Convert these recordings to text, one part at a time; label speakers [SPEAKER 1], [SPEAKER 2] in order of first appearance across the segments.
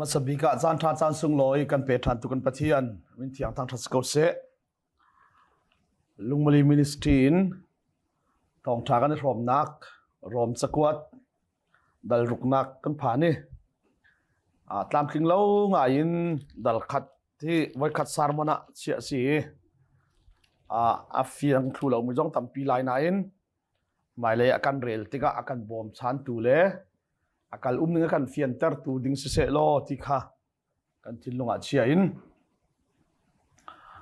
[SPEAKER 1] Hmasa bik ah caan ṭha caan sunglawi kan pe ṭhan tu kan Pathian min thiang thangṭhat si ko seh. Lungmali Ministry in thawngṭha kan i hrawmnak Rom cakuat dal ruknak kan phan i tlamtling lo ngai in dal khat hi voikhat sermon ah chiah si i a fiang thlu lomi zong tampi lai nain hmailei a kan rel tikah a kan bawmchantu le a kal um ning a kan fiantertu ding siseh law ti kha kan thinlung ah chia in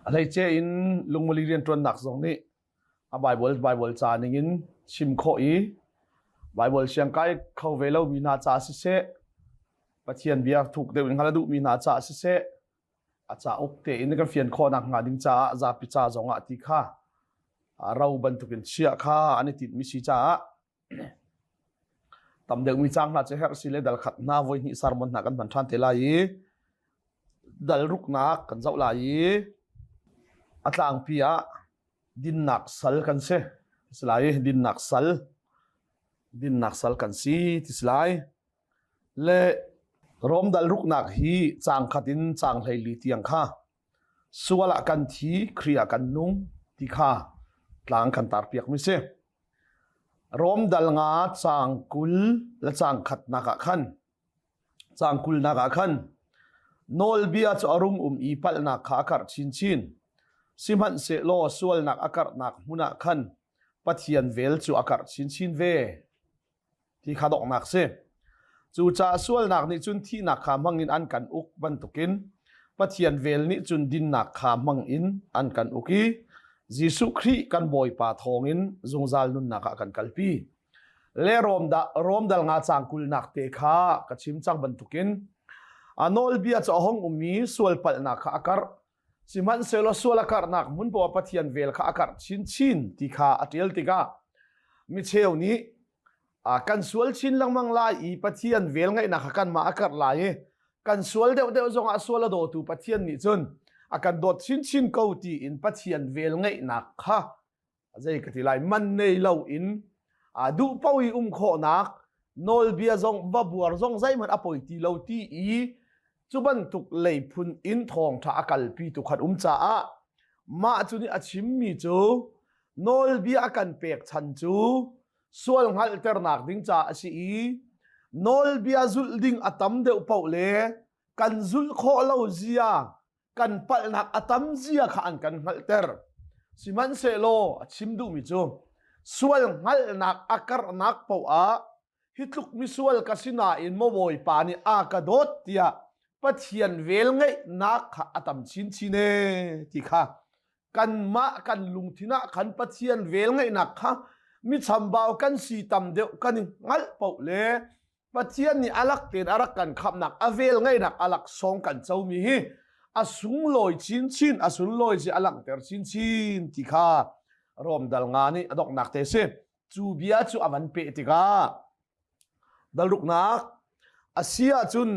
[SPEAKER 1] a hleice in lungmali rianṭuannak zong nih a Bible Bible ca ning in chim khawh i Bible siangkai kho ve lomi hna ca siseh Pathian bia thuk deuh in hngalh a duhmi hna ca siseh a cauk tein kan fian khawhnak hnga ding caah zapi ca zong ah ti kha ro bantukin chiah kha an i tinhmi si caah tam deuhmi cang hna cu herh si le dal khat hna voi hnih sermon hna kan hman ṭhan te lai i dal ruknak kan zoh lai i a tlangpi ah dinnak sal kan si si lai i dinnak sal dinnak sal kan si ti si lai le Rom dal ruknak hi caang khat in caang 14 tiang kha sual ah kan thi Khrih ah kan nung ti kha tlang kan tar piak mi si. Rom dal nga caang 20 le caang khatnak ah khan caang 20nak ah khan nawlbia cu a rung um i palhnak kha a karh chinchin. Sihmanhsehlaw sualnak a karhnak hmun ah khan Pathian vel cu a karh chinchin ve. Ti kha donghnak si. Cucaah sualnak nih cun thihnak kha hmangin an kan uk bantukin Pathian vel nih cun dinnak kha hmangin an kan uk i Jesuh Khrih kan Bawipa thawngin zungzal nunnak ah kan kalpi. Le Rom, da, Rom dal nga cang kulnak te kha ka chim cang bantukin a nawlbia cu a hong ummi sual palhnak kha a karh. Sihmanhsehlaw sual a karhnak hmun poah Pathian vel kha a karh chinchin ti kha a ṭial tikah micheu nih kan sual chin lengmang lai i Pathian vel ngeihnak kha kanmah a karh lai i kan sual deuhdeuh zongah sual a dawtu Pathian nih cun a kan dawt chinchin ko tiin Pathian vel ngeihnak kha zei ka ti lai man nei lo in duh paoh i um khawhnak nawlbia zong va buar zong zeihmanh a poi ti lo ti i cu bantuk lei phun in thawngṭha a kalpi tu khat um caah mah cu nih a chimmi cu nawlbia a kan pek chan cu sual hngalhternak ding caah a si i nawlbia zulh ding a tam deuh paoh le kan zulh khawh lo zia kan palhnak a tam zia kha an kan hngalhter. Sihmanhsehlaw a chim duhmi cu. Sual hngalhnak a karhnak paoh ah hi tluk misual ka si nain maw Bawipa nih a ka dawt tiah Pathian velngeihnak kha a tam chinchin ee ti kha kanmah kan lungthin ah khan Pathian velngeihnak kha mi chambau kan si tam deuh kan i hngalh paoh le Pathian nih a lak tein a rak kan khamhnak a velngeihnak a laksawng kan comi hi a sunglawi chinchin a sunlawi ci a langhter chinchin ti kha Rom dal nga nih a donghnak te si. Cu bia cu a van peh tikah dalruknak a si ahcun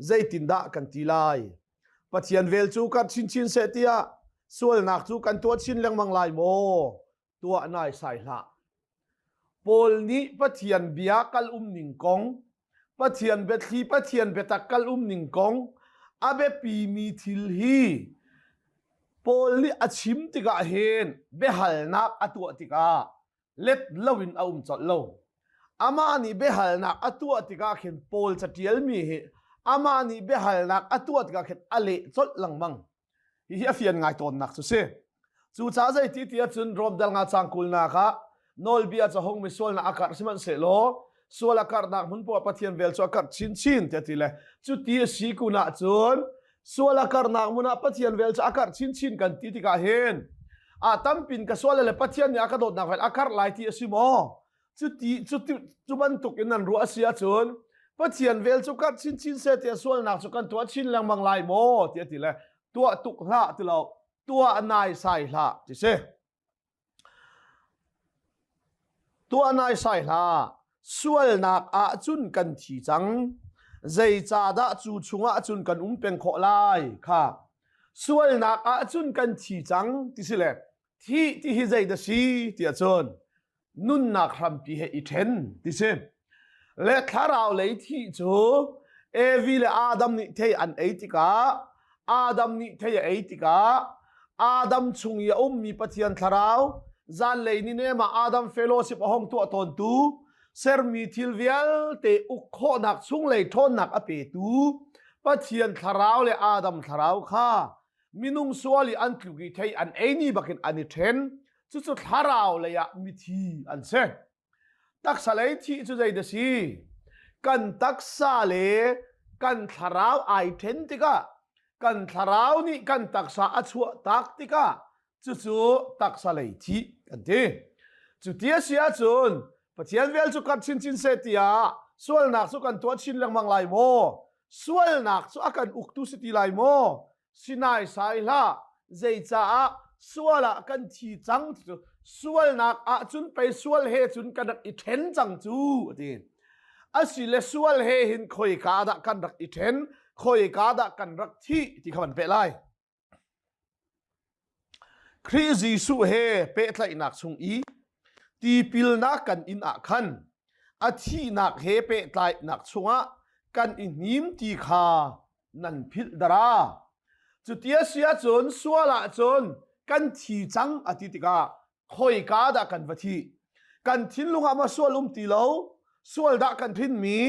[SPEAKER 1] zeitindah kan ti lai? Pathian vel cu kar chinchin seh tiah sualnak cu kan tuah chin lengmang lai maw? Tuah naisai hlah. Paul nih Pathian bia kal um ning kong, Pathian biathli Pathian biatak kal um ning kong a biapimi thil hi Paul nih a chim tikah hin biahalnak a tuah tikah let loin a um colh lo. Amah nih biahalnak a tuah tikah khin Paul caṭialmi hi amah nih biahalnak a tuah tikah khin a leh colh lengmang. Hihi a fian ngai tawnnak cu si. Cucaah zeiti ti ahcun Rom dal nga cang kulnak ah nawlbia cu hung mi sualnak a karh sihmanhsehlaw sual a karhnak hmun poah Pathian vel cu a karh chinchin tiah ti le cuti a si kun ahcun sual a karhnak hmun ah Pathian vel cu a karh chinchin kan ti tikah hin a tampin ka sual le Pathian nih a ka dawtnak vel a karh lai ti a si maw? Cuti cuti cu bantuk in nan ruah a si ahcun Pathian vel cu karh chinchin seh tiah sualnak cu kan tuah chin lengmang lai maw tiah ti le tuah tuk hlah ti lo tuah naisai hlah ti si. Tuah naisai hlah. Sualnak ah cun kan thi cang. Zeicahdah cu chungah cun kan um peng khawh lai kha. Sualnak ah cun kan thi cang ti si le thih ti hi zei dah si tiah cun nunnak hrampi he i ṭhen ti si. Le thlarau lei thih cu Evi le Adam nih thei an ei tikah Adam nih thei a ei tikah Adam chung i a ummi Pathian thlarau zanlei ni nem ah Adam fellowship a hong tuah tawntu sermi thil vialte uk khawhnak chunglei ṭhawnnak a petu Pathian thlarau le Adam thlarau kha minung sual i an tluk i thei an ei ni bakin an i ṭhen cucu thlarau lei ah mithi an si taksa lei thih cu zei dah si kan taksa le kan thlarau ai ṭhen tikah kan thlarau nih kan taksa a chuah tak tikah cucu taksa lei thih kan ti cu ti a si ahcun Pathian vel cu karh chinchin seh tiah sualnak cu kan tuah chin lengmang lai maw sualnak cu a kan uktu si ti lai maw Sinai sai hlah zeicaah sual ah kan thi cang cu sualnak ah cun pei sual he cun kan rak i ṭhen cang cu a ti asile sual he hin khoika dah kan rak i ṭhen khoika dah kan rak thih ti kha van peh lai Khrih Jesuh he pehtlaihnak chung i tipilnak kan inn ah khan a thihnak he pehtlaihnak chungah kan i hnim ti kha nan philh dara. Cuti a si ahcun sual ahcun kan thi cang a ti tikah khoika dah kan va thih? Kan thinlung ah maw sual um ti lo? Sual dah kan hrinmi?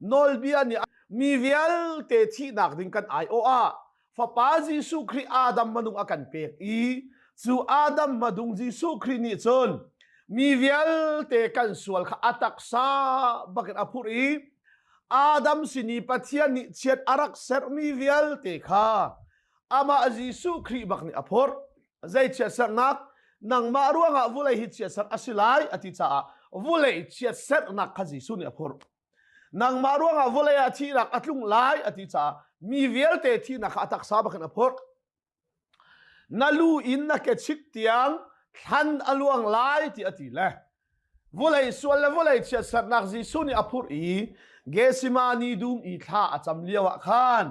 [SPEAKER 1] Nawlbia nih mi vialte thihnak ding kan aiawh ah Fapa Jesuh Khrih Adam manung a kan pek i cu Adam madung Jesuh Khrih nih cun mi vialte kan sual kha a taksa bakin a phurh i Adam sin i Pathian nih chiat a rak sermi vialte kha amah Jesuh Khrih bak nih a phurh. Zei chiatserhnak nangmah ruangah vulei hi chiatserh a si lai a ti caah vulei chiatserhnak kha Jesuh nih a phurh. Nangmah ruangah vawlei ah thihnak a tlung lai a ti caah mi vialte thihnak kha a taksa bakin a phurh. Na lu in na ke chik tiang thlan a luang lai ti a ti le vulei sual le vulei chiatsernak Jesuh nih a phurh i Gethsemane dum i thla a cam lio ah khan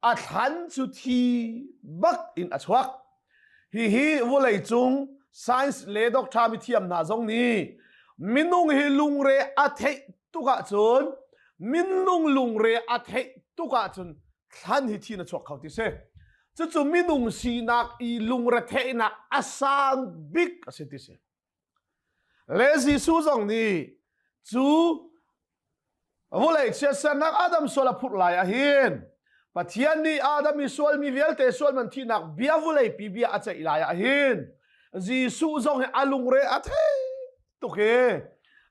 [SPEAKER 1] a thlan cu thi bak in a chuak. Hihi vulei cung science le doctor mithiam hna zong nih minung hi lungre a theih tuk ahcun minung lungre a theih tuk ahcun thlan hi thi na chuak kho ti si. Cucu minung sinak i lungre theihnak a sang bik a si ti si. Le Jesuh zong nih cu vulei chiatsernak Adam sual a phurh lai ahhin Pathian nih Adam i sualmi vialte sual man thihnak bia vulei pi bia a ceih lai ahhin Jesuh zong hi a lungre a thei. tuk e.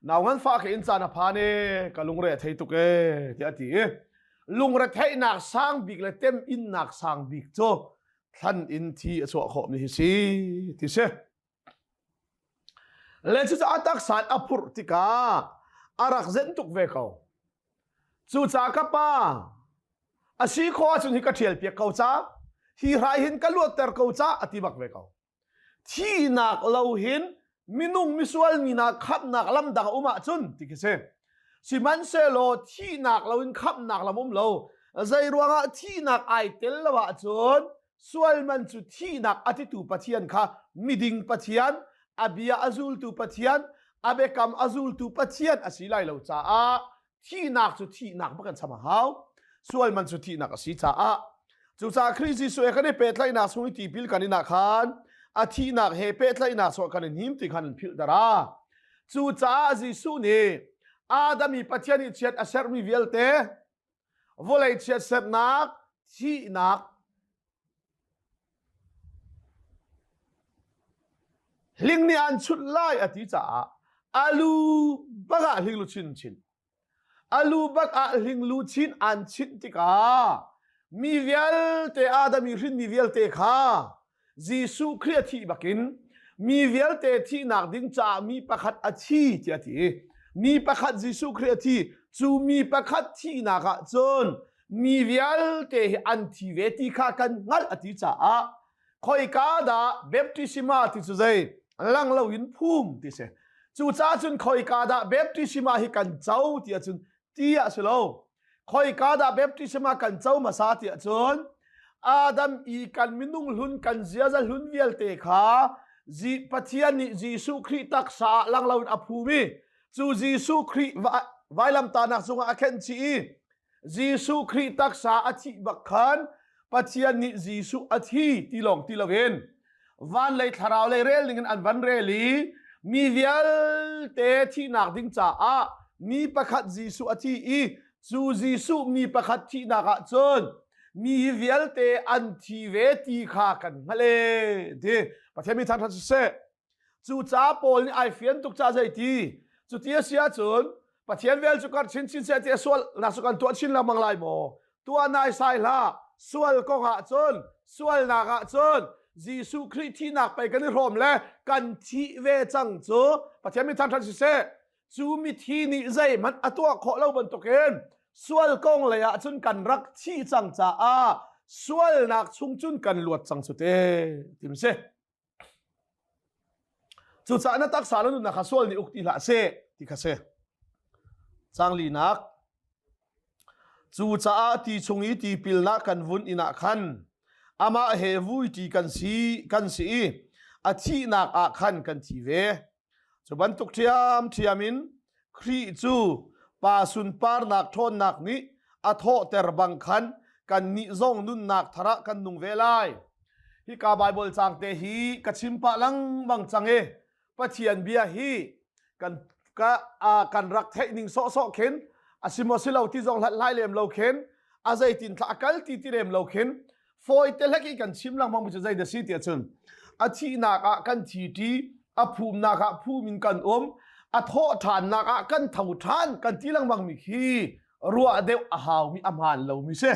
[SPEAKER 1] Nau ngan fa ke in caan a phan e, ka lungre a thei tuk e, tiah a ti i lungre theihnak sang bik le tem innak sang bik cu thlan in thi a chuah khawh mi hi si ti si. Le cucaah taksa a phurh tikah a rak zenh tuk ve ko. Cucaah ka pa, a si khawh ahcun hi ka ṭhial piak ko ca, hi hrai hin ka luatter ko ca a ti bak ve ko. Thihnak lo hin minung misual mi hna khamhnak lam dang a um ahcun ti khi si. Sihmanhsehlaw thihnak lo in khamhnak lam um lo. Zei ruangah thihnak ai tel lo ahcun Sual man cu thihnak a titu Pathian kha miding Pathian, a bia a zultu Pathian, a biakam a zultu Pathian a si lai lo caah thihnak cu thihnak bak kan cham a hau. Sual man cu thihnak a si caah cucaah Khrih Jesuh he kan i pehtlaihnak chung i tipil kan in ah khan a thihnak he pehtlaihnak sawh kan in him ti khan an philh dara. Cucaah Jesuh nih Adam i Pathian nih chiat a sermi vialte Vawlei chiatsernak, thihnak, hling nih an chunh lai a ti caah alu bak ah hling luchin chin. Alu bak ah hling luchin an chinh tikah mi vialte Adam i hrinmi vialte kha Jesuh Khrih a thih bakin mi vialte thihnak ding caah mi pakhat a thi tiah a ti. Mi pakhat Jesuh Khrih a thi. Cu mi pakhat thihnak ah cun mi vialte hi an thi ve ti kha kan hngalh a ti caah khoika dah baptisma ti cu zei lang loin phum ti si. Cucaah cun khoika dah baptisma hi kan co ti ahcun ti ah si lo. Khoika dah baptisma kan co hmasa tiah cun Adam i kan minung hlun kan ziaza hlun vialte kha Pathian nih Jesuh Khrih taksa ah lang loin a phum i cu Jesuh Khrih vailamtahnak cungah a khenh chih i Jesuh Khrih taksa a thih bak khan Pathian nih Jesuh a thi ti lawng ti loin van lei thlarau lei rel ning in an van rel i mi vialte thihnak ding caah mi pakhat Jesuh a thi i cu Jesuh mi pakhat thihnak ah cun mi vialte an thi ve ti kha kan hngalh e ti Pathian mi thangṭhat siseh Cucaah Paul nih ai fian tuk caah zeiti? Cuti a si ahcun Pathian vel cu kar chinchin seh ti a sual nak cu kan tuah chin lengmang lai maw? Tuah naisai hlah. Sual kong ah cun, sualnak ah cun Jesuh Khrih thihnak pei kan i hrawm le kan thih ve cang cu Pathian min thangṭhat siseh. Cu mithi nih zeihmanh a tuah khawh lo bantukin sual kong lei ah cun kan rak thih cang caah sualnak chung cun kan luat cang cu te tim si. Cucaah na taksa le nunnak kha sual nih uk ti hlah seh ti kha si. Caang linak. Cucaah ti chung i tipilnak kan vun inn ah khan amah he vuiṭi kan si kan si i a thihnak ah khan kan thi ve. Cu bantuk ṭhiamṭhiam in Khrih cu Pa sunparnak ṭhawnnak nih a thawhter bang khan kannih zong nunnak thar ah kan nung ve lai. Hika Baibal caang te hi ka chim pah lengmang cang i Pathian bia hi kan ka kan rak theih ning sawhsawh khin a si maw si lo ti zong hlathlai lem lo khin a zeitin thla a kal ti ti lem lo khin fawi te hlek i kan chim lengmang mi cu zei dah si tiah cun a thihnak ah kan thi ṭi a phumnak ah phum in kan um a thawh ṭhannak ah kan tho ṭhan kan ti lengmang mi khi ruah deuh a hau mi a hmaan lo mi si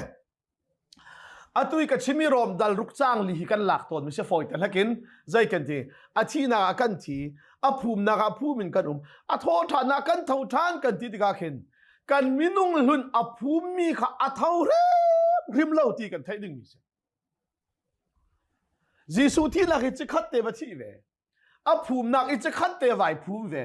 [SPEAKER 1] atu i ka chimi rom dal ruk cang li hi kan lak tawn mi si fawi te hlek in zei kan ti a thihnak ah kan thi a phumnak ah phum in kan um a thawh ṭhannak kan tho ṭhan kan ti tikah khin kan minung hlun a phummi kha a tho hrimhrim lo ti kan theih dingmi si. Jesuh thihnak hi cikhat te va thih ve. A phumnak i cikhat te vai phum ve.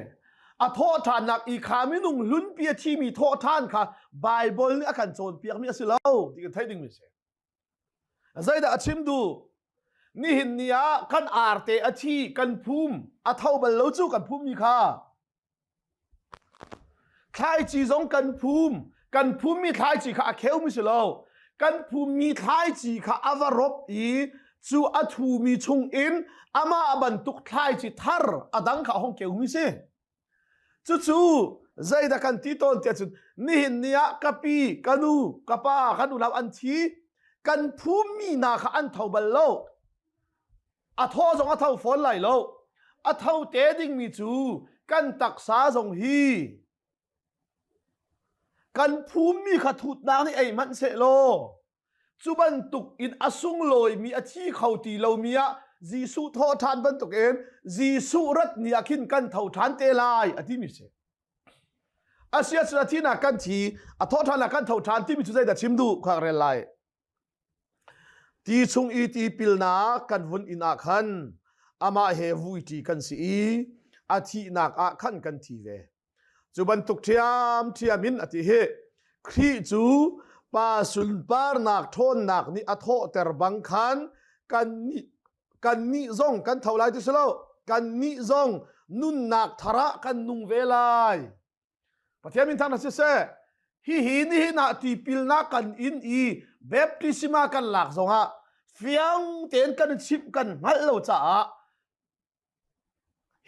[SPEAKER 1] A thawhṭhannak i kha minung hlunpi a thimi thawhṭhan kha Bible nih a kan cawnpiakmi a si lo ti kan theih dingmi si. Zeidah a chim duh? Nihin ni ah kan arte a thi, kan phum, a tho bal lo cu kan phummi kha. Thlaici zong kan phum. Kan phummi thlaici kha a kheumi si lo. Kan phummi thlaici kha a va rop i cu a thumi chungin amah bantuk thlaici thar a dang kha a hong keumi si. Cucu zeidah kan ti tawn tiah cun nihin ni ah ka pi, ka nu, ka pa, kan unau an thi. Kan phummi hna kha an tho bal lo. A thaw zong a tho fawn lai lo. A tho te dingmi cu Kan taksa zong hi kan phummi kha thutnak nih ei hmanh seh law cu bantuk in a sunglawimi a thi kho ti lomi ah Jesuh thawh ṭhan bantukin Jesuh rat ni ah khin kan tho ṭhan te lai a timi si. Asia cun a thinak kan thi, a thawh ṭhan ah kan tho ṭhan timi cu zeidah chim duh kha rel lai. Ti chung i tipilnak kan vun inn ah khan amah he vuiṭi kan si i a thihnak ah khan kan thi ve. Cu bantuk ṭhiamṭhiam in a ti hi Khrih cu pa sunparnak ṭhawnnak nih a thawhter bang khan kannih kannih zong kan tho lai ti si lo kannih zong nunnak thar ah kan nung ve lai. Pathian min thang na siseh hihi nihin ah tipilnak kan in i baptisma kan lak zongah fiang tein kan chimh kan hngalh lo caah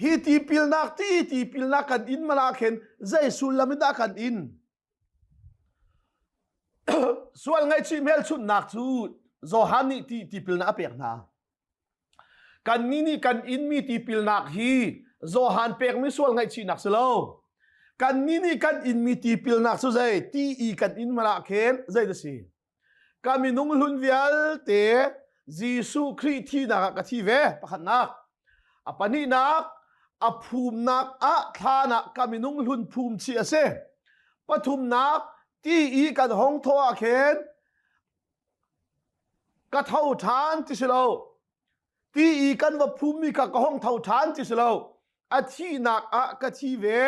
[SPEAKER 1] hi tipilnak ti tipilnak kan in mala khin zei sullam in dah kan in sual ngaihchih hmelchunhnak cu Johan nih ti tipilnak a pek hna Kannih nih kan inmi tipilnak hi Johan pekmi sual ngaihchihnak si lo. Kannih nih kan inmi tipilnak cu zei? Ti i kan in mana khen zei da si? Ka minung hlun vialte Jesuh Khrih thinak ah ka thi ve. Pakhatnak. A pahnihnak, a phumnak ah thlan ah ka minung hlun phum chih a si. Pathumnak, ti i kan hong thaw ah khin Ka tho ṭhan ti si lo. Ti i kan va phummi kha ka hong tho ṭhan ti si lo. A thihnak ah ka thi ve.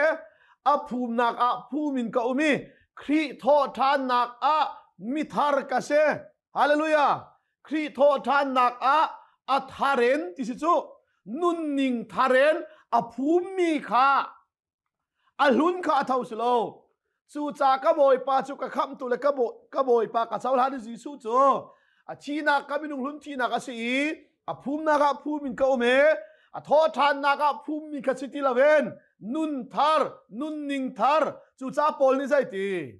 [SPEAKER 1] A phumnak ah phum in ka um i Khrih thawhṭhannak ah mithar ka si. Hallelujah! Khrih thawhṭhannak ah a thar in ti si cu nunning thar in a phummi kha A hlun kha a tho si lo. Cucaah ka Bawipa cu ka khamhtu le ka, ka Bawipa ka cohlan i Jesuh cu a thihnak ka minung hlun thihnak a si i a phumnak ah phum in ka um i a thawhṭhannak ah phummi kha si ti loin nun thar nunning thar cucaah Paul nih zeiti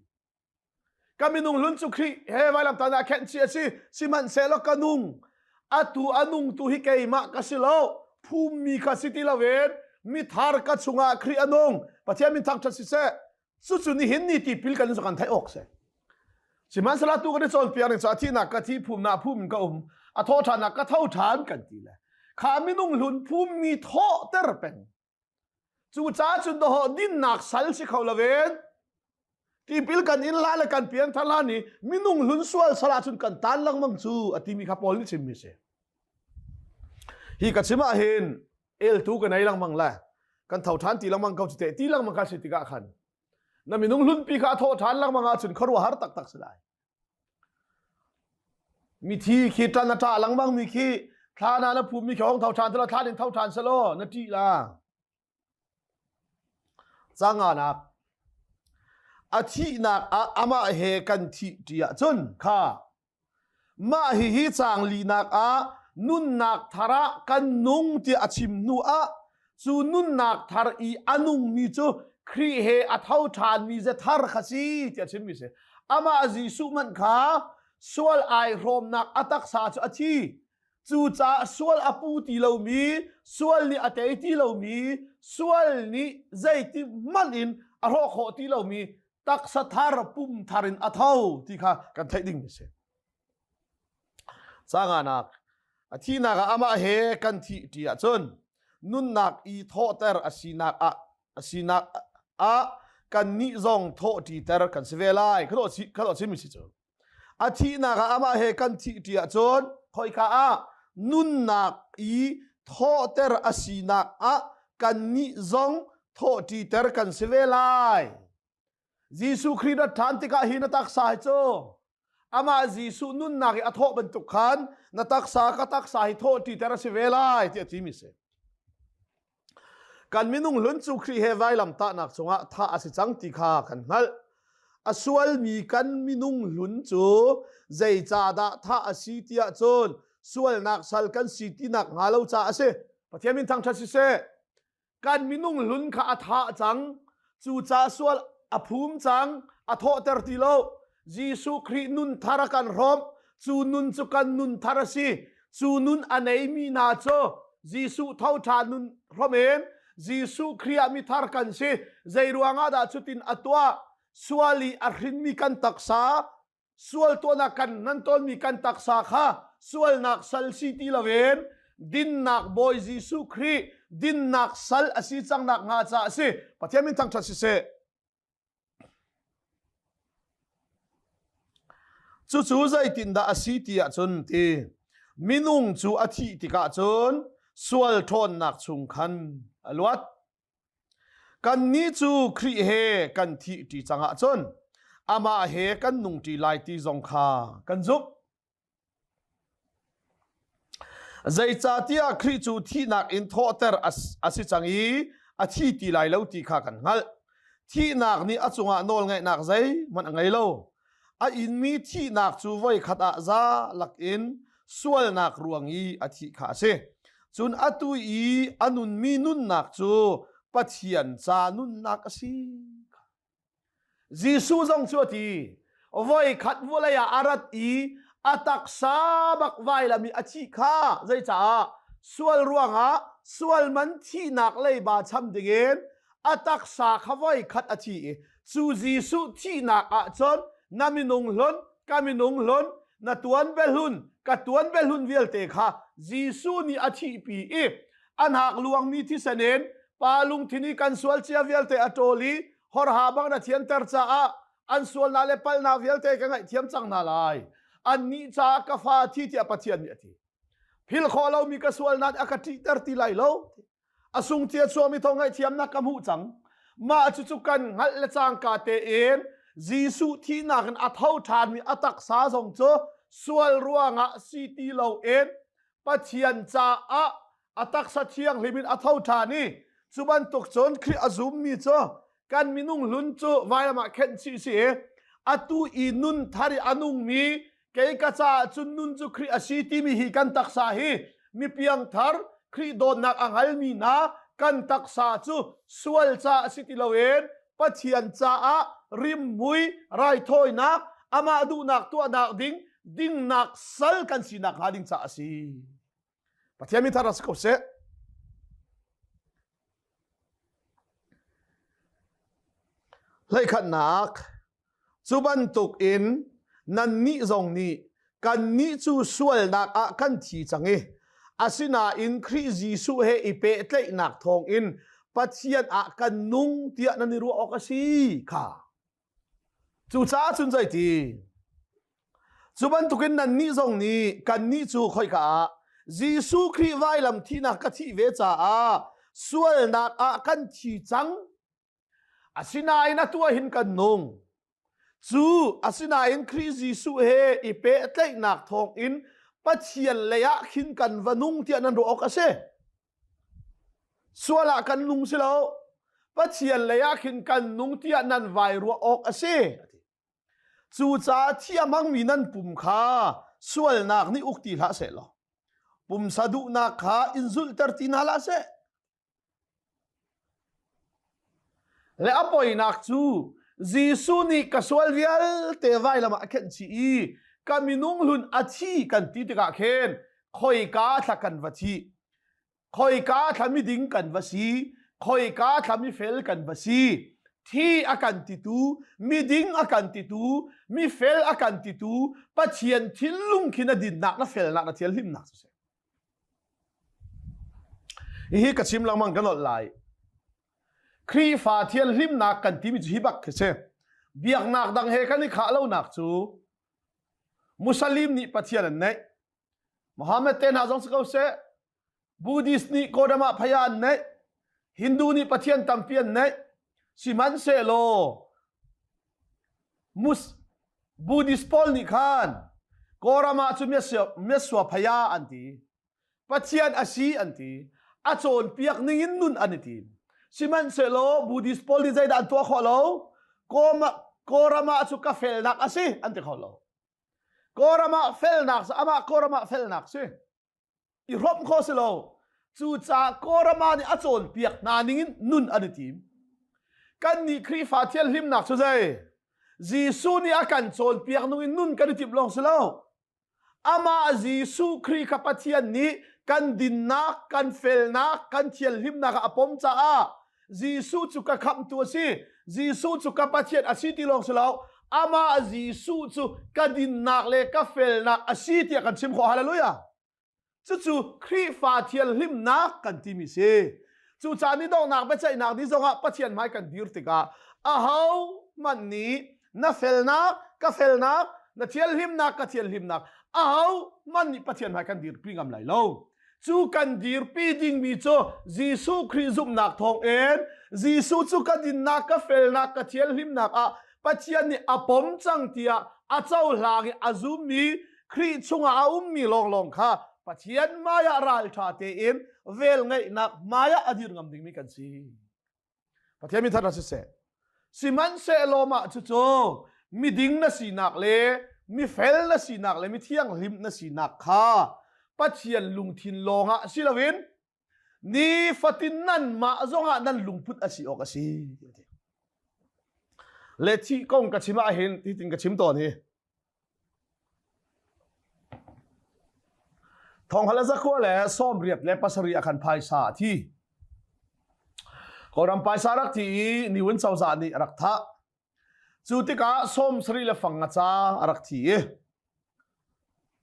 [SPEAKER 1] Ka minung hlun cu Khrih he vailamtah ah khenh chih a si. Sihmanhsehlaw ka nung. Atu a nung tu hi keimah ka si lo. Phummi kha si ti loin mithar ka chungah Khrih a nung. Pathian min thangṭhat siseh. Cucu nihin ni tipil kan kan theih awk si. Sihmanhsehlaw tu kan i cawnpiak ning cu a thihnak ka thi phumnak phum in ka um. A thawhṭhannak ka tho ṭhan kan ti le. Kha minung hlun phummi thawhter peng. Cucaah cun dawhawh dinnak sal si kho loin tipil kan in hlan le kan pianthar hlan i minung hlun sual sal ahcun kan tan lengmang cu a timi kha Paul nih chimmi si. Hi ka chim ah hin eltu ka nei lengmang le kan tho ṭhan ti lengmang ko cu teh ti lengmang kha si tikah khan na minung hlunpi kha a thawh ṭhan lengmang ahcun khuaruahhar taktak si lai. Mithi khi ṭan a ṭah lengmang mi khi thlan ah na phummi khi hong tho ṭhan tilo thlan in tho ṭhan selaw na ṭih la. Canganak a thihnak ah amah he kan thih ṭi ahcun kha mah hihi caang linak ah nunnak thar ah kan nung tiah a chim hnu ah cu nunnak thar i a nungmi cu Khrih he a tho ṭhanmi ze thar kha si tiah chimmi si. Amah Jesuh hmanh kha sual ai hrawmnak a taksa cu a thi. Cucaah sual a pu ti lomi, sual nih a tei ti lomi, sual nih zeiti hmanh in a hrawh khawh ti lomi taksa thar pum thar in a tho ti kha kan theih ding a si. Canganak a thihnak ah amah he kan thih ṭi ahcun nunnak i thawhter a sinak ah a sinak ah kannih zong thawh ṭiter kan si ve lai. Kha dawh chimmi si cu. A thihnak ah amah he kan thih ṭi ahcun khoika ah nunnak i thawhter a sinak ah kannih zong thawh ṭiter kan si ve lai. Jesuh Khrih rat ṭhan tikah hi na taksa hi cu amah Jesuh nunnak i a thawh bantuk khan na taksa ka taksa hi thawh ṭiter a si ve lai tiah timi si. Kan minung hlun cu Khrih he vailam tahnak cungah thah a si cang ti kha kan hngalh. A sualmi kan minung hlun cu zeicahdah thah a si tiah cun sualnak sal kan si tinak hnga lo caah a si. Pathian min thangṭhat siseh. Kan minung hlun kha a thah cang. Cucaah sual a phum cang, a thawhter ti lo. Jesuh Khrih nun thar a kan hrawmh. Cu nun cu kan nun thar a si. Cu nun a neimi hna cu Jesuh tho ṭhan nun hrawm in. Jesuh Khrih ah mithar kan si. Zei ruangah dah cutin a tuah? Sual i a hrinmi kan taksa, sual tuahnak kan nan tawnmi kan taksa kha sualnak sal si ti loin dinnak Bawi Jesuh Khrih dinnak sal a si cang nak hnga caah a si. Pathian min thangṭhat siseh. Cucu zeitindah a si ti ahcun ti minung cu a thih tikah cun sual ṭhawnnak chung khan a luat. Kannih cu Khrih he kan thih ṭi cang ahcun amah he kan nung ṭi lai ti zong kha kan zumh. Zeicahtiah Khrih cu thihnak in thawhter a si cang i a thi ti lai lo ti kha kan hngalh. Thihnak nih a cungah nawlngeihnak zeihmanh a ngei lo. A inmi thihnak cu voikhat ah za lakin sualnak ruang i a thih kha a si. Cun atu i a nunmi nunnak cu Pathian ca nunnak a si. Jesuh zong cu a ti, voikhat vawlei ah a rat i a taksa bak vailam i a thih kha zeicaah sual ruangah sual man thihnak leiba cham dingin a taksa kha voikhat a thi i cu Jesuh thihnak ah cun na minung hlun ka minung hlun na tuan behlun ka tuan behlun vialte kha Jesuh nih a thihpi i a hnak luangmi thisen in pa lungthin i kan sual cia vialte a ṭawl i horha bang na thianter caah an sualnak le palhnak vialte ka ngaihthiam cang hna lai. Annih caah ka fa thi tiah Pathian nih a ti. Phil khawh lomi ka sualnak a ka ṭihter ti lai lo. A sung cia chuahmi thawng ngaihthiamnak ka hmuh cang. Mah cucu kan hngalh le cangka tein Jesuh thihnak in a tho ṭhanmi a taksa zong cu sual ruangah si ti loin Pathian caah a taksa thianghlim in a tho ṭhan i cu bantuk cun Khrih a zummi cu kan minung hlun cu vailam ah khenh chih si i atu i nun thar i a nungmi kei ka caah cun nun cu Khrih a si timi hi kan taksa hi mipiang thar Khrih dawtnak a hngalmi hna kan taksa cu sual caah si ti loin Pathian caah rimhmui raithawinak amah duhnak tuahnak ding dingnak sal kan sinak hnga ding caah a si. Pathian min thar si ko seh. Hleikhatnak cu bantuk in nannih zong nih kannih cu sualnak ah kan thi cang i asinain Khrih Jesuh he i pehtlaihnak thawngin Pathian ah kan nung tiah nan i ruah awk a si kha. Cucaah cun zeiti? Cu bantukin nannih zong nih kannih cu khoika ah Jesuh Khrih vailam thihnak ka thih ve caah sualnak ah kan thi cang. Asinain atu ah hin kan nung. Cu asinain Khrih Jesuh he i pehtlaihnak thawngin Pathian lei ah khin kan va nung tiah nan ruah awk a si. Sual ah kan nung si lo. Pathian lei ah khin kan nung tiah nan vai ruah awk a si. Cucaah thi a hmangmi nan pum kha sualnak nih uk ti hlah seh law pumsa duhnak kha in zulhter ti hna hlah seh. Le a poinak cu Jesuh nih ka sual vialte vailam ah a khenh chih i ka minung hlun a thi kan ti tikah khin khoika thla kan va thi khoika thla miding kan va si khoika thla mifel kan va si thi a kan titu miding a kan titu mifel a kan titu Pathian thinlung khin a dinnak na felnak na thianhlimnak cu si Hihi ka chim lengmang ka nolh lai. Khrihfa thianhlimnak kan timi cu hi bak khi si. Biaknak dang he kan i khah lonak cu Muslim nih Pathian an neih. Muhammad te hna zong si ko seh. Buddhist nih Kodama phaya an neih. Hindu nih Pathian tampi an neih. Sihmanhsehlaw Mus Buddhist pawl nih khan Kawlram ah cu Myasua phaya an ti. Pathian a si an ti. A cawnpiak ning in nun an i tim. Sihmanhsehlaw Buddhist pawl nih zeidah an tuah khawh lo? Kawlram ah cu ka felnak a si an ti kho lo. Kawlram ah felnak amah Kawlram ah felnak si. I hrawmh khawh si lo. Cucaah Kawlram nih a cawnpiak hna ningin nun an i tim. Kannih Khrihfa thianhlimnak cu zei? Jesuh nih a kan cawnpiak nungin nun kan i timh lawng si lo. Amah Jesuh Khrih kha Pathian nih Kan dinnak, kan felnak, kan thianhlimnak ah a pom caah Jesuh cu ka khamhtu a si. Jesuh cu ka Pathian a si ti lawng si lo. Amah Jesuh cu ka dinnak le ka felnak a si tiah kan chim khawh. Hallelujah. Cucu Khrihfa thianhlimnak kan timi si. Cucaah ni donghnak biaceihnak ni zongah Pathian hmai kan dir tikah aho hmanh nih na felnak, ka felnak, na thianhlimnak, ka thianhlimnak, aho hmanh nih Pathian hmai kan dirpi ngam lai lo. Cu kan dirpi dingmi cu Jesuh Khrih zumhnak thawngin Jesuh cu ka dinnak, ka felnak, ka thianhlimnak ah Pathian nih a pom cang tiah a cohlang i a zummi Khrih chungah a ummi lawnglawng kha Pathian hmaiah ralṭha tein velngeihnak hmaiah a dir ngam dingmi kan si. Pathian mi that siseh. Sihmanhsehlaw mah cucu miding na sinak le mifel na sinak le mithianghlim na sinak kha Pathian lungthin lawngah si loin nifatin nanmah zongah nan lungput a si awk a si. Le thih kong ka chim ah hin hitin ka chim tawn hi. Thawnghala le zakua le 87 ah khan phaisa a thi. Kawlram phaisa rak thi i Niwin cozah nih a rak thah. Cu tikah 70 le fang nga ca a rak thi i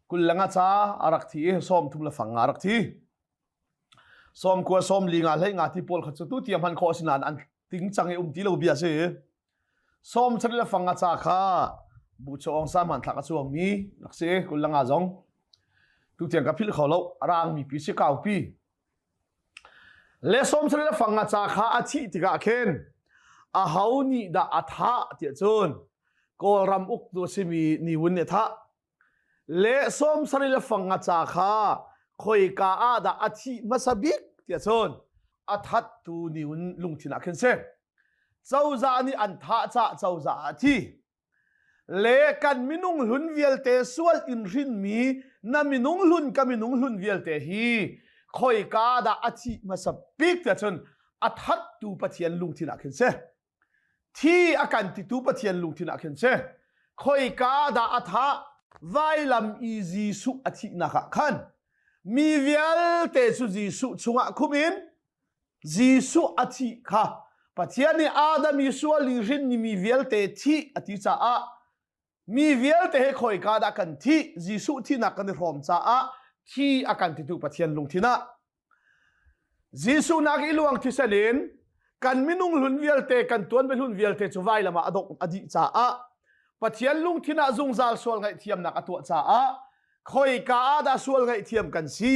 [SPEAKER 1] 20 le nga ca a rak thi i 30 le fang nga a rak thi. 90 40 nga hlei nga ti pawl kha cu tu tiang hman khawh a si nain an ting cang i um ti lo bia a si. 70 le fang a ca kha buchawng sa hmanthlak a chuangmi rak si 25 zong tu tiang ka philh kho lo a rangmi pi si kaupi le 70 le fang a ca kha a thih tikah khin a ho nih dah a thah tiah cun Kawlram uktu a simi Ni Win nih a thah Le 70 le fang nga ca kha khoika ah dah a thih hmasa bik tiah cun a thattu nih lungthin ah khin si. Cozah nih an thah cah cozah ah a thi. Le kan minung hlun vialte sual in hrinmi na minung hlun ka minung hlun vialte hi khoika dah a thih hmasa bik tiah cun a thattu Pathian lungthin ah khin si. Thi a kan titu Pathian lungthin ah khin si. Khoika dah a thah? Vailam i Jesuh a thihnak ah khan mi vialte cu Jesuh chungah khum in Jesuh a thih kha Pathian nih Adam i sual i hrinmi mi vialte thih a ti caah mi vialte he khoika dah kan thih Jesuh thihnak kan i hrawm caah thi a kan titu Pathian lungthin ah Jesuh nak i luang thisen in kan minung hlun vialte kan tuan hlun vialte cu vailam ah a dongh a dih caah Pathian lungthin ah zungzal sual ngaihthiamnak a tuah caah khoika ah dah sual ngaihthiam kan si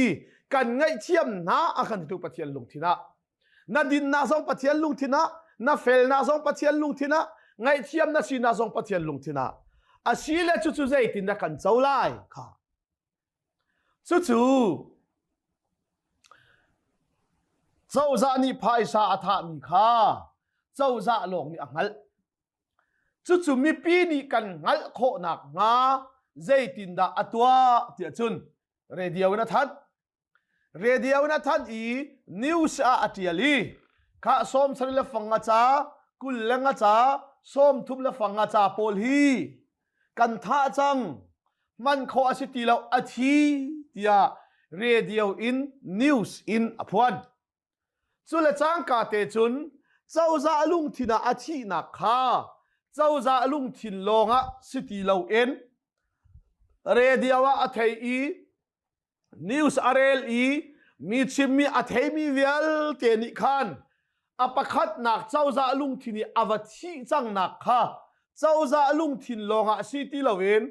[SPEAKER 1] kan ngaihthiam hna a kan titu Pathian lungthin ah na dinnak zong Pathian lungthin ah na felnak zong Pathian lungthin ah ngaihthiam na sinak zong Pathian lungthin ah asile cucu zeitin dah kan co lai kha Cucu cozah nih phaisa a thahmi kha cozah lawng nih a hngalh. Cucu mipi nih kan hngalh khawh nakhnga zeitindah a tuah tiah cun radio in a thanh. Radio in a thanh i news ah a ṭial i khah 70 le fang nga ca, 20 le nga ca, 30 le fang nga ca pawl hi kan thah cang hman khawh a si ti lo a thi tiah radio in news in a phuan cu le cangka te cun cozah lungthin ah a thihnak kha cozah lungthin lawngah si ti loin radio ah a thei i news a rel i mi chimmi a theimi vialte nih khan a pakhatnak cozah lungthin i a va thih cangnak kha cozah lungthin lawngah si ti loin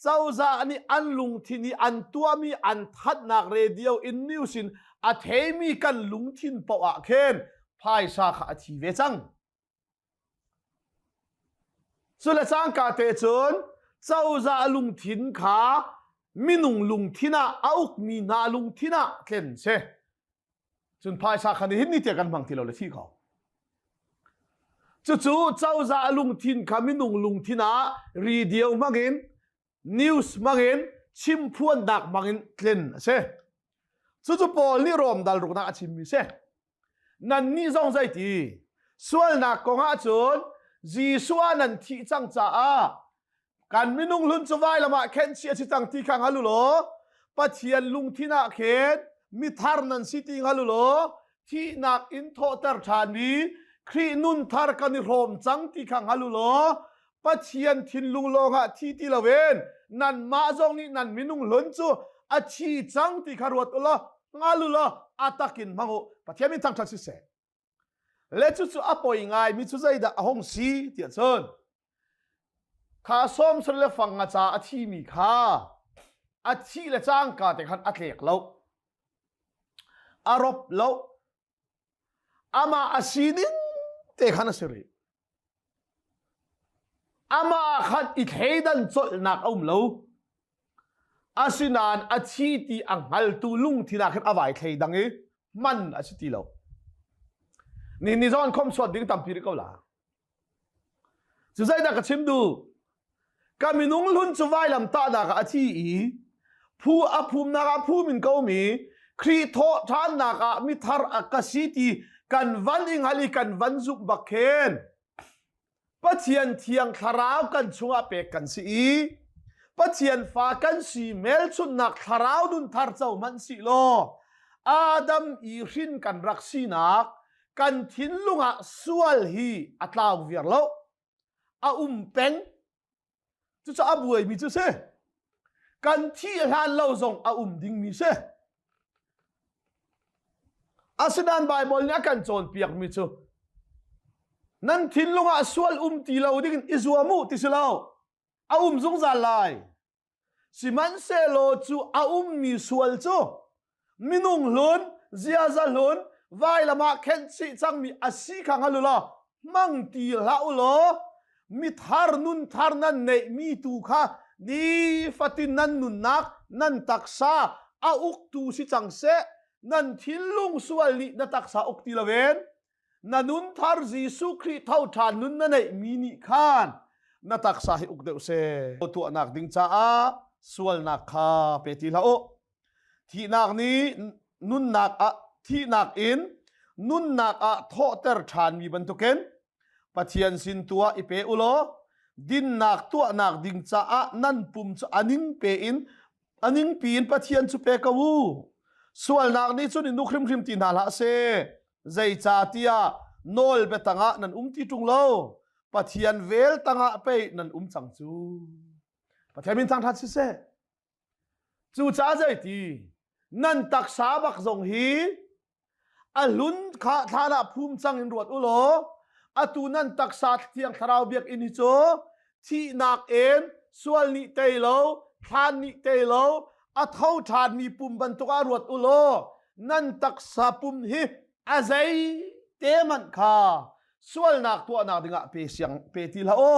[SPEAKER 1] cozah nih an lungthin i an tuahmi an thatnak radio in news in a theimi kan lungthin paoh ah khin phaisa kha a thi ve cang. Cule cangka te cun cozah lungthin kha minung lungthin ah a ukmi hna lungthin ah tlen si. Cun phaisa kha nihin ni tiang kan hmang ti lo le thi ko. Cucu cozah lungthin kha minung lungthin ah radio hmangin news hmangin chimphuannak hmangin tlen a si. Cucu Paul nih Rom dal ruknak a chimmi si. Nannih zong zeiti? Sualnak kongah cun Jesuh ah nan thih cang caah kan minung hlun cu vailam ah khenhchih a si cang ti kha hngal u law Pathian lungthin ah khin. Mithar nan si ti hngal u law thihnak in thawhter ṭhanmi Khrih nun thar kan i hrawm cang ti kha hngal u law Pathian thinlung lawngah thi ti loin nanmah zong nih nan minung hlun cu a thi cang ti kha ruat u law hngal u law a takin hmang u. Pathian min thangṭhat siseh. Le cucu a poi ngaimi cu zeidah a hung si tiah cun kha sawmsar le fang nga ca a thimi kha a thih le cangka te khan a tlek lo a rop lo amah a sining te khan a si rih Amah ah khan i thleidan colhnak a um lo. Asinain a thi ti a hngaltu lungthin ah khan a vai thleidang i hman a si ti lo. Ni ni zong khom suat ding tampi rih ko la. Cu zeidah ka chim duh? Ka minung hlun cu vailam tahnak ah a thi i phu a phumnak ah phum in ko mi Khrih thawh ṭhannak ah mithar a ka si ti kan van i hngal i kan van zumh bak khin Pathian thiang thlarau kan chungah pek kan si i Pathian fa kan si hmelchunhnak thlarau nun thar co hmanh si law Adam i hrin kan rak sinak kan thinlung ah sual hi a tlau viar lo a um peng cucu a buaimi cu si kan thih hlan lo zong a um dingmi si asinain Bible nih a kan cawnpiakmi cu nan thinlung ah sual um ti lo ding in i zuam u ti si lo a um zungzal lai Sihmanhsehlaw cu a ummi sual cu minung hlun, ziaza hlun, vailam ah khenhchih cangmi a si kha hngal u law hmang ti hlah u law mithar nunthar nan neihmi tu kha nifatin nan nunnak nan taksa a uktu si cang seh nan thinlung sual nih na taksa uk ti loin na nun thar Jesuh Khrih tho ṭhan nun na neihmi nih khan na taksa hi uk deuh seh. Tuahnak ding caah sualnak kha pe ti hlah u. Thihnak nih nunnak ah thihnak in nunnak ah thawhter ṭhanmi bantukin Pathian sin tu ah i pe u law dinnak tuahnak ding caah nan pum cu a ning pe in a ningpi in Pathian cu pe ko u. Sualnak nih cun in uk hrimhrim ti hna hlah seh. Zeicahtiah nawl biatang ah nan um ti ṭung lo. Pathian vel tangah pei nan um cang cu. Pathian min thangṭhat siseh. Cucaah zeiti nan taksa bak zong hi a hlun kha thlan ah phum cang in ruat u law atu nan taksa thiang thlarau biakinn hi cu thihnak in sual nih tei lo thlan nih tei lo a tho ṭhanmi pum bantuk ah ruat u law nan taksa pum hi a zei te hmanh kha sualnak tuahnak dingah pe siang pe ti hlah u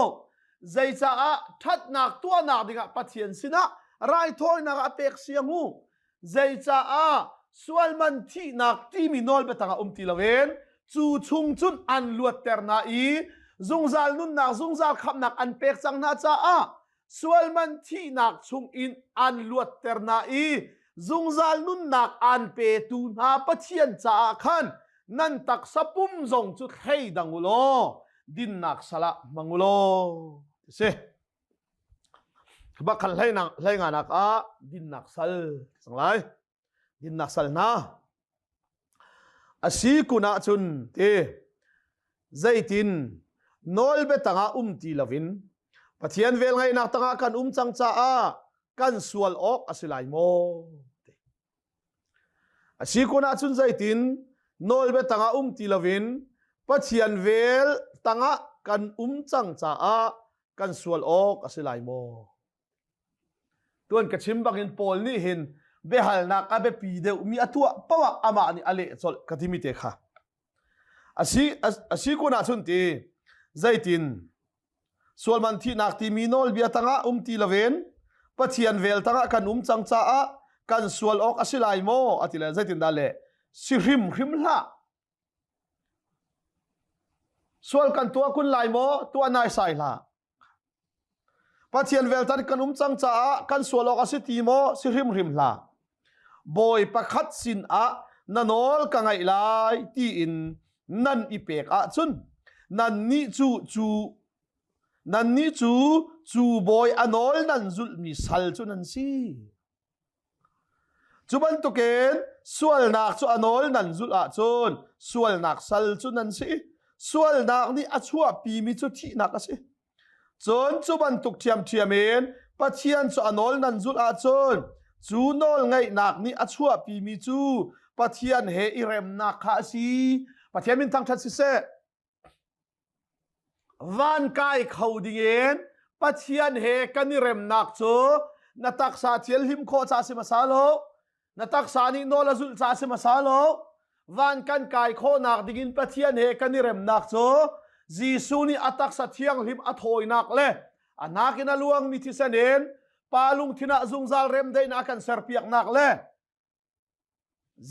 [SPEAKER 1] zeicaah ṭhatnak tuahnak dingah Pathian sinah raithawinak ah pek siang u Zeicaah sualman thihnak timi nawl biatang ah um ti loin cu chung cun an luatter hna i zungzal nunnak zungzal khamhnak an pek cang hna caah sualman thihnak chung in an luatter hna i zungzal nunnak an petu hna Pathian caah khan nan taksa pum zong cu thleidang u law dinnak salah hmang u law si. Bakhan hlei nganak ah dinnak sal cang lai. Dinnak sal hna. A si kun ahcun ti zeitin nawl biatang ah um ti loin Pathian velngeihnak tangah kan um cang caah kan sual awk a si lai maw? A si kun ahcun zeitin nawlbia tangah um ti loin Pathian vel tangah kan um cang caah kan sual awk a si lai maw? Tuan ka chim bangin Paul nih hin biahalnak a biapi deuhmi a tuah poah amah nih a leh colh ka timi te kha. A si kun ahcun ti zeitin Sualman thihnak timi nawlbia tangah um ti loin Pathian vel tangah kan um cang caah kan sual awk a si lai maw? A ti le zeitindah le si hrimhrim hlah. Sual kan tuah kun lai maw? Tuah naisai hlah. Pathian vel tan kan um cang caah kan sual awk a si ti maw? Si hrimhrim hlah. Bawi pakhat sin ah na nawl ka ngaih lai tiin nan i pek ahcun nannih cu cu nannih cu cu bawi a nawl nan zulhmi sal cu nan si. Cu bantukin sualnak cu a nawl nan zulh ahcun sualnak sal cu nan si. Sualnak nih a chuahpimi cu thihnak a si. Cun cu bantuk ṭhiamṭhiam in Pathian cu a nawl nan zulh ahcun cu nawl ngaihnak nih a chuahpimi cu Pathian he i remnak kha a si. Pathian min thangṭhat siseh. Van kai kho dingin Pathian he kan i remnak cu na taksa thianhlim khawh ca si hmasa lo. Na taksa nih nawl a zulh ca si hmasa lo. Van kan kai khawhnak dingin Pathian he kan i remnak cu Jesuh nih a taksa thianghlim a thawinak le a nakin a luangmi thisen in Pa lungthin ah zungzal remdaihnak a kan serpiaknak le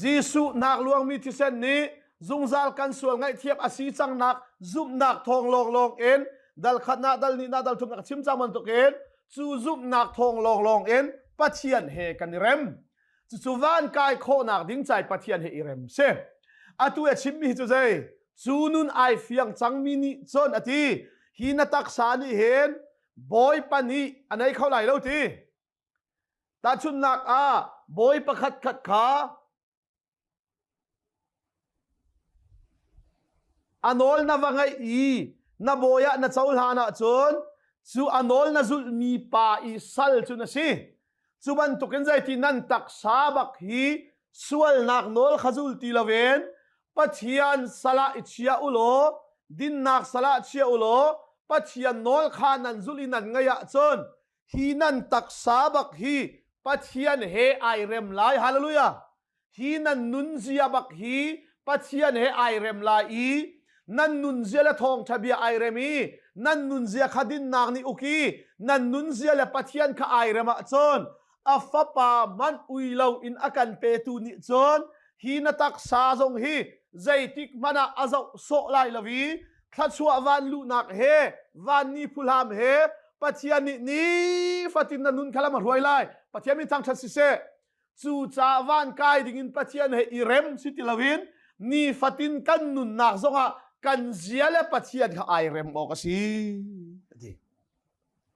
[SPEAKER 1] Jesuh nak luangmi thisen nih zungzal kan sual ngaihthiam a si cangnak zumhnak thawng lawnglawng in dal khatnak dal hnihnak dal thumnak chim cang bantukin cu zumhnak thawng lawnglawng in Pathian he kan i rem. Cucu van kai khawhnak ding cai Pathian he i rem si. Atu a chimmi hi cu zei? Cu nun ai fiang cangmi nih cun a ti hi na taksa nih hin Bawipa nih a nei kho lai lo ti. Tahchunhnak ah bawi pakhat khat kha a nawl na va ngaih i na bawi ah na cohlan ahcun cu a nawl na zulhmi pa i sal cu na si. Cu bantukin zeiti nan taksa bak hi sualnak nawl kha zul ti loin Pathian sal ah i chia u law dinnak sal ah chia u law Pathian nawl kha nan zulh i nan ngaih ahcun hi nan taksa bak hi Pathian he ai rem lai hallelujah hi nan nunzia bak hi Pathian he ai rem lai i nan nunzia le thawngtha bia ai rem i nan nunzia kha dinnak nih uk i nan nunzia le Pathian kha ai rem ahcun a fapa man ui lo in a kan petu nih cun hi na taksa zong hi zeitik hmanh ah a zoh sawh lai lo i thluachuah van luhnak he van ni phuhlam he Pathian nih nifatin na nun kha lam a hruai lai Pathian min thangṭhat siseh cu ca van kai dingin Pathian he i rem si ti loin nifatin kan nunnak zongah kan zia le Pathian kha ai rem awk a si ti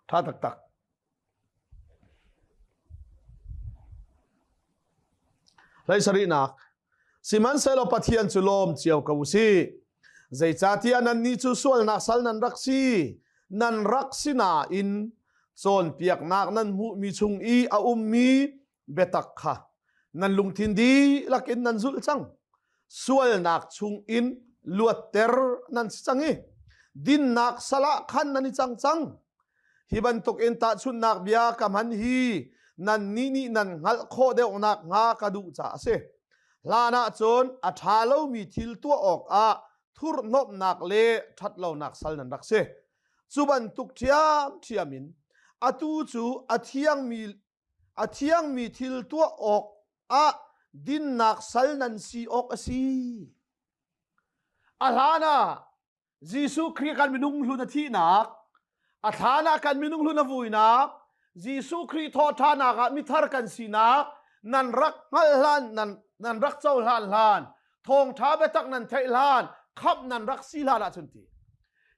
[SPEAKER 1] ṭha taktak Hlei sarihnak Sihmanhsehlaw Pathian cu lawm cio ko u sih. Zeicahtiah nannih cu sualnak sal nan rak si, nan rak si nain cawnpiaknak nan hmuhmi chung i a ummi biatak kha nan lungthin dihlak in nan zulh cang. Sualnak chung in luatter nan si cang i dinnak sal ah khan nan i cang cang. Hi bantuk in tahchunhnak bia ka hman hi nannih nih nan hngalh khawh deuh nakhnga ka duh caah a si. Hlan ah cun a ṭha lomi thil tuah awkah thurhhnawmhnak le ṭhatlonak sal nan rak si. Cu bantuk ṭhiamṭhiam in atu cu a thiangmi a thiangmi thil tuah awk ah dinnak sal nan si awk a si. A hlan ah Jesuh Khrih kan minung hlun a thihnak, a thlan ah kan minung hlun a vuinak, Jesuh Khrih thawhṭhannak ah mithar kan sinak, nan rak hngalh hlan, nan, nan rak cohlan hlan, thawngṭha biatak nan theih hlan, khamh nan rak si hlan ahcun ti.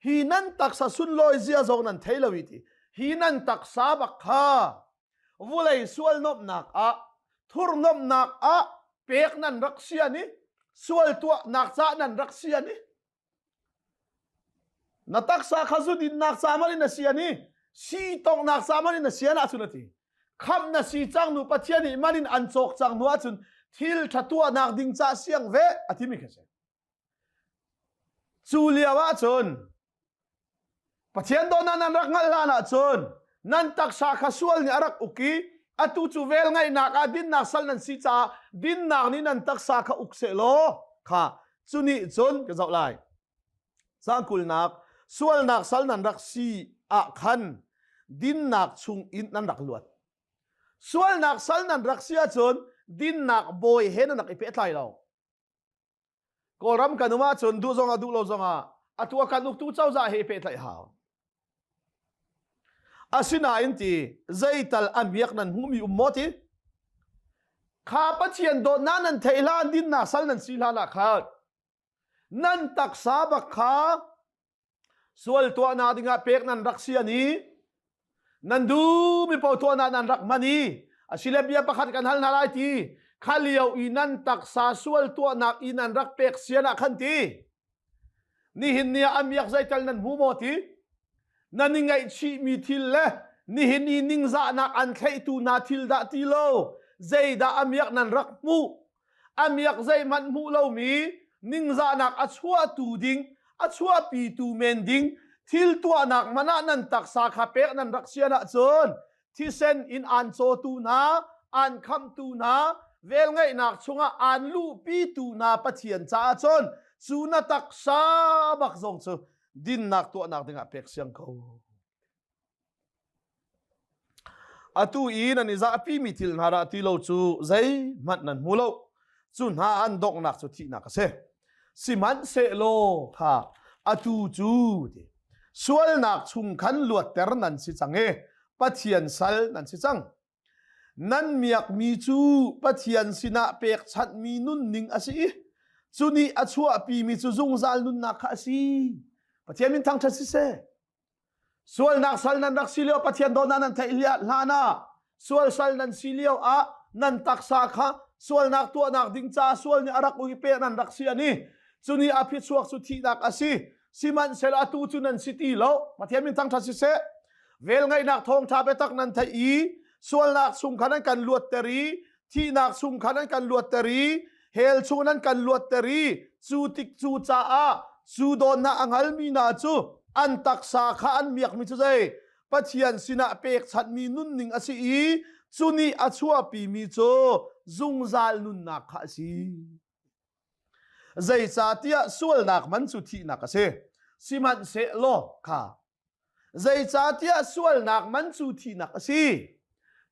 [SPEAKER 1] Hi nan taksa sunlawi zia zong nan thei lo i ti. Hi nan taksa bak kha vulei sual nomhnak ah thurnomhnak ah pek nan rak sian i sual tuahnak ca nan rak sian i Na taksa kha zu dinnak ca man in na sian i si tonghnak ca man in na sian ahcun a ti. Khamh na si cang nu Pathian nih man in an cawk cang hnu ahcun thil ṭha tuahnak ding ca siang ve a timi khi a si. Cu lio ahcun Pathian dawtnak nan rak hngalh hlan ahcun nan taksa kha sual nih a rak uk i atu cu vel ngaihnak ah dinnak sal nan si caah dinnak nih nan taksa kha uk seh law kha cu nih cun ka zoh lai. Caang kulnak sualnak sal nan rak si ah khan dinnak chung in nan rak luat. Sualnak sal nan rak si ahcun dinnak bawi he nan rak i pehtlai lo. Kawlram kan um ahcun duh zongah duh lo zongah atu a kan uktu cozah he pehtlaih hau. Asinain ti zeital a miak nan hmuhmi um maw ti? Kha Pathian dawtnak nan theih hlan dinnak sal nan si hlan ah khan nan taksa bak kha Sual tuahnak dingah pek nan rak sian i nan duhmi paoh tuahnak nan rak hman i asile bia pakhat kan hal hna lai ti. Kha lio i nan taksa sual tuahnak i nan rak pek sian ah khan ti. Nihin ni ah a miak zeital nan hmu maw ti? Nan i ngaihchihmi thil le nihin i ningzahnak an thlaihtu hna thil dah ti lo zeidah a miak nan rak hmuh? A miak zeihmanh hmuh lomi ningzahnak a chuahtu ding, a chuahpitu men ding thil tuahnak hmanh ah nan taksa kha pek nan rak sian ahcun thisen in aan cawtu hna, aan khamtu hna, velngeihnak chungah aan luhpitu hna Pathian caah cun cu na taksa bak zong cu dinnak tuahnak dingah pek siang ko. Atu i nan i zahpimi thil hna dah ti lo cu zeihmanh nan hmu lo. Cu hna an donghnak cu thihnak a si. Sihmanhsehlaw kha atu cu ti sualnak chung khan luatter nan si cang i Pathian sal nan si cang. Nan miakmi cu Pathian sinah pekchanhmi nunning a si i cu nih a chuahpimi cu zungzal nunnak kha a si. Pathian min thangṭhat siseh. Sualnak sal nan rak si lio Pathian dawtnak nan theih hlan ah sual sal nan si lio ah nan taksa kha sualnak tuahnak ding caah sual nih a rak ui pe nan rak si ani. Cuni a phichuak cu thihnak a si. Sihmanhsehlaw atu cu nan si ti lo. Pathian min thangṭhat siseh. Velngeihnak thawngṭha biatak nan theih i sualnak chung khan an kan luatter i thihnak chung khan an kan luatter i hell chung an kan luatter i cu tik cu caah cu dawtnak a hngalmi hna cu an taksa kha an miakmi cu zei Pathian sinah pekchanhmi nunning a si i cu nih a chuahpimi cu zungzal nunnak kha a si. Zeicahtiah sualnak man cu thihnak a si. Sihmanhsehlaw kha Zeicahtiah sualnak man cu thihnak a si.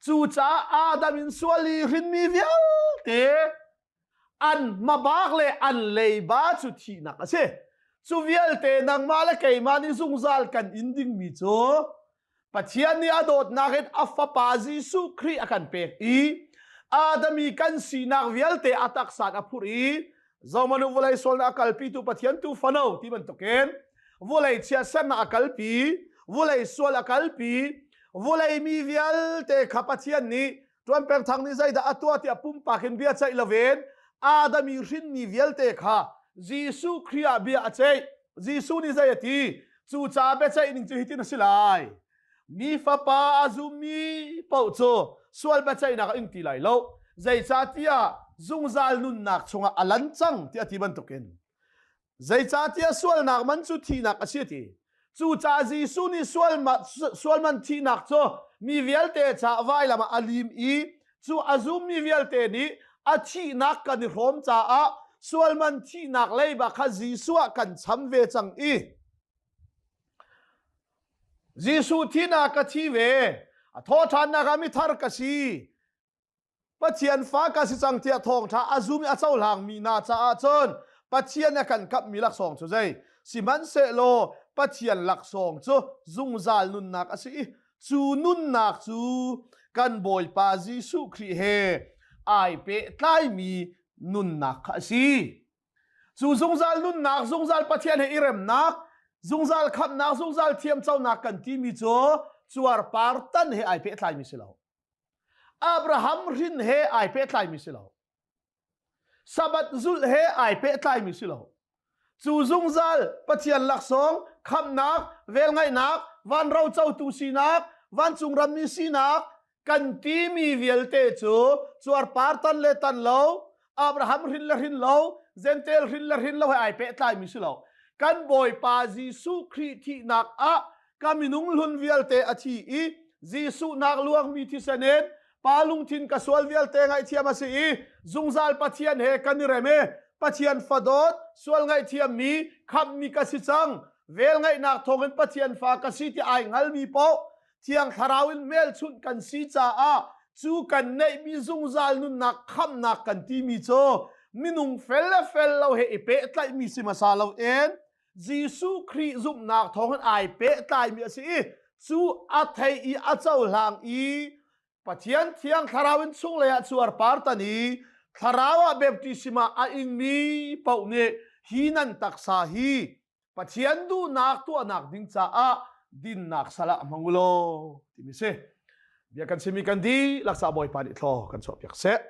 [SPEAKER 1] Cucaah Adam in sual i hrinmi vialte an hmabak le an leiba cu thihnak a si. Cu vialte nangmah le keimah nih zungzal kan in dingmi cu Pathian nih a dawtnak in a fapa Jesuh Khrih a kan pek i Adam i kan sinak vialte a taksa a phurh i Zomanu vawlei sualnak a kalpitu Pathian tu fano ti bantukin vawlei chiatsernak a kalpi, vawlei sual a kalpi, vawlei mi vialte kha Pathian nih Tuan Peng Thang nih zeidah a tuah tiah pumpak in bia ceih loin Adam i hrinmi vialte kha Jesuh Khrih ah bia a ceih. Jesuh nih zei a ti? Cucaah biaceih ning cu hitin a si lai. Mi fapa a zummi paoh cu sual biaceihnak a ing ti lai lo. Zeicahtiah zungzal nunnak chungah a lan cang tiah a ti bantukin. Zeicahtiah sualnak man cu thihnak a si a ti. Cucaah Jesuh nih sual man thihnak cu mi vialte caah vailam ah a lim i cu a zummi vialte nih a thihnak kan i hrawm caah sual man thihnak leiba kha Jesuh ah kan cham ve cang i Jesuh thihnak ka thi ve a thawhṭhannak ah mithar ka si Pathian fa ka si cang tiah thawngṭha a zum i a cohlangmi hna caah cun Pathian a kan kamhmi laksawng cu zei? Sihmanhsehlaw Pathian laksawng cu zungzal nunnak a si i cu nunnak cu kan Bawipa Jesuh Khrih he ai pehtlaimi nunnak kha a si. Cu zungzal nunnak, zungzal Pathian he i remnak, zungzal khamhnak, zungzal thiamconak kan timi cu cuarpar tan he ai pehtlaimi si lo. Abraham hrin he ai pehtlaimi si lo. Sabbath zulh he ai pehtlaimi si lo. Cu zungzal Pathian laksawng, khamhnak, velngeihnak, vanro cotu sinak, vancung rammi sinak kan timi vialte cu cuarpar tan le tan lo, Abraham hrin le hrin lo, Gentile hrin le hrin lo he ai pehtlaimi si lo. Kan Bawipa Jesuh Khrih thihnak ah ka minung hlun vialte a thi i Jesuh nak luangmi thisen in pa lungthin ka sual vialte ngaihthiam a si i zungzal Pathian he kan i rem i Pathian fadawt sual ngaihthiammi khamhmi ka si cang vel ngaihnak thawngin Pathian fa ka si ti ai hngalmi paoh Thiang Thlarau in hmelchunh kan si caah cu kan neihmi zungzal nunnak khamhnak kan timi cu minung fel le fel lo he i pehtlaihmi si hmasa loin Jesuh Khrih zumhnak thawngin ai pehtlaimi a si i cu a thei i a cohlang i Pathian Thiang Thlarau in chunglei ah cuarpar tan i Thlarau ah baptism ah a ingmi paoh nih hi nan taksa hi Pathian duhnak tuahnak ding caah dinnak sal ah hmang u law timi si. Bia kan chimi kan dihlak sa Bawipa nih thlaw kan chuahpiak seh.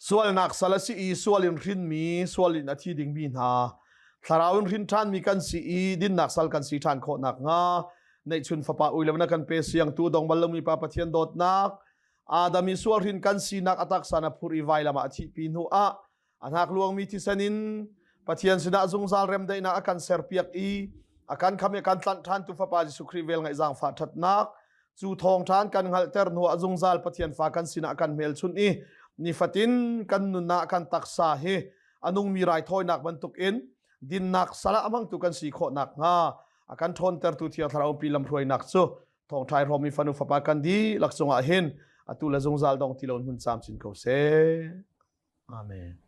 [SPEAKER 1] Sualnak sal a si i sual in hrinmi, sual in a thi dingmi hna, thlarau in hrin ṭhanmi kan si i dinnak sal kan si ṭhan khawh nakhnga neihchun fapa ui lo na kan pe siangtu dong bal lomi pa Pathian dawtnak Adam i sual hrin kan sinak a taksa na phur i vailam ah a thihpi hnu ah a hnak luangmi thisen in Pathian sinah zungzal remdaihnak a kan serpiak i a kan kham i a kan tlanh ṭhan tu Fapa Jesuh Khrih vel ngaih zaangfah ṭhatnak cu thawng ṭhan kan hngalhter hnu ah zungzal Pathian fa kan sinah kan hmelchunh i nifatin kan nunah kan taksa hi a nungmi raithawinak bantukin dinnak salah a hmangtu kan si khawh nakhnga a kan ṭhawntertu Thiang Thlarau pi lamhruainak cu thawngṭha i hrawmmi fanu fapa kan dihlak cungah hin atu le zungzal dong ti lo in hmun camcin ko seh. Amen.